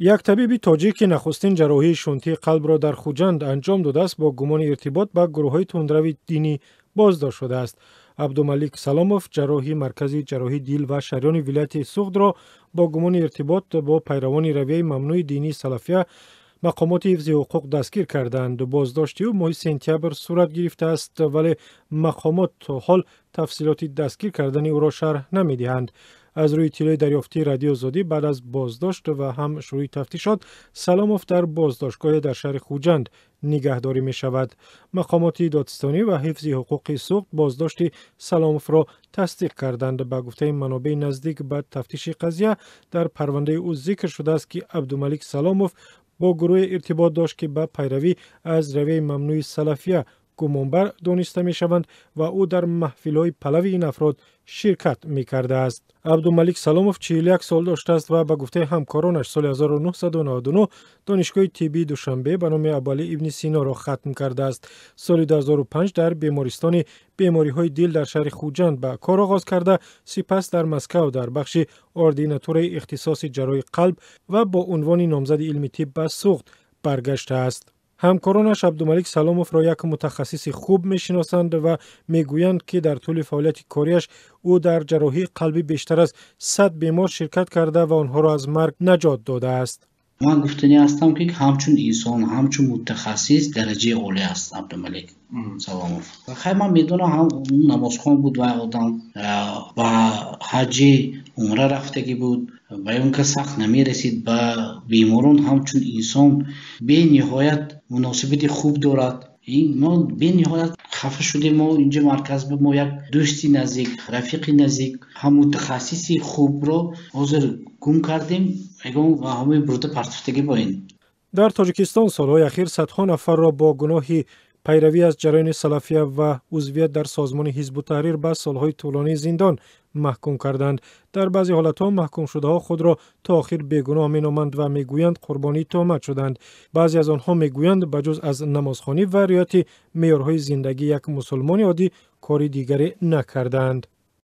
Як табиби тоҷик, ки нахустин ҷарроҳии шунтии қалбро дар Хуҷанд анҷом додааст, бо гумони иртибот ба гурӯҳҳои тундрави динӣ боздошт шудааст. Абдумалик Саломов, ҷарроҳи маркази ҷарроҳии дил ва шариёни вилояти Суғдро бо гумони иртибот бо пайравони равияи мамнӯи динии Салафия мақомоти ҳифзи ҳуқуқ дастгир карданд. Боздошти ӯ моҳи сентябр сурат гирифтааст, вале мақомот то ҳол тафсилоти дастгир кардани ӯро шарҳ намедиҳанд. Аз рӯи иттилои дарёфтии Радиои Озодӣ, баъд аз боздошт ва ҳам шурӯи тафтишот, Саломов дар боздоштгоҳе дар шаҳри Хуҷанд нигаҳдорӣ мешавад. Мақомоти додситонӣ ва ҳифзи ҳуқуқи Суғд боздошти Саломовро тасдиқ карданд. Ба гуфтаи манобеи наздик ба тафтиши қазия, дар парвандаи ӯ зикр шудааст, ки Абдумалик Саломов бо гурӯҳе иртибот дошт, ки ба пайравӣ аз равияи мамнӯи Салафия гумонбар дониста мешаванд ва ӯ дар маҳфилҳои палави ин афрод ширкат мекардааст. Абдумалик Саломов 41 сол доштааст ва ба гуфтаи ҳамкоронаш соли 1999 Донишгоҳи тиббии Душанбе ба номи Абуалӣ ибни Синоро хатм кардааст. Соли 2005 дар бемористони бемориҳои дил дар шаҳри Хуҷанд ба кор оғоз карда, сипас дар Москав дар бахши ординатураи ихтисоси ҷарроҳии қалб ва бо унвони номзади илми тиб ба Суғд баргаштааст. Ҳамкоронаш Абдумалик Саломовро як мутахассиси хуб мешиносанд ва мегӯянд, ки дар тӯли фаъолияти кориаш ӯ дар ҷарроҳии қалбӣ бештар аз 100 бемор ширкат карда ва онҳоро аз марг наҷот додааст. Ман гуфтанӣ ҳастам, ки ҳамчун инсон, ҳамчун мутахассис дараҷаи олӣ аст Абдумалик Саломов. Хай, ман медонам, ҳам намозхон буд вай одам, ба ҳаҷи умра рафтагӣ буд, ба он кас сахт намерасид, ба беморон ҳамчун инсон бениҳоят муносибати хуб дорад. Мо бениҳоят хафа шудем. Мо инҷо марказ, мо як дӯсти наздик, рафиқи наздик, ҳам мутахассиси хубро ҳозир гум кардем. Ягон ҳамаи бурда партофтагӣ бо ин. Дар Тоҷикистон солҳои ахир садҳо нафарро бо гуноҳи пайравӣ аз ҷараёни Салафия ва узвият дар созмони Ҳизбутаҳрир ба солҳои тӯлонии зиндон маҳкум карданд. Дар баъзе ҳолатҳо маҳкумшудаҳо худро то охир бегуноҳ меноманд ва мегӯянд, қурбонии туҳмат шуданд. Баъзе аз онҳо мегӯянд, ба ҷуз аз намозхонӣ ва риояти меъёрҳои зиндагии як мусулмони оддӣ кори дигаре накардаанд.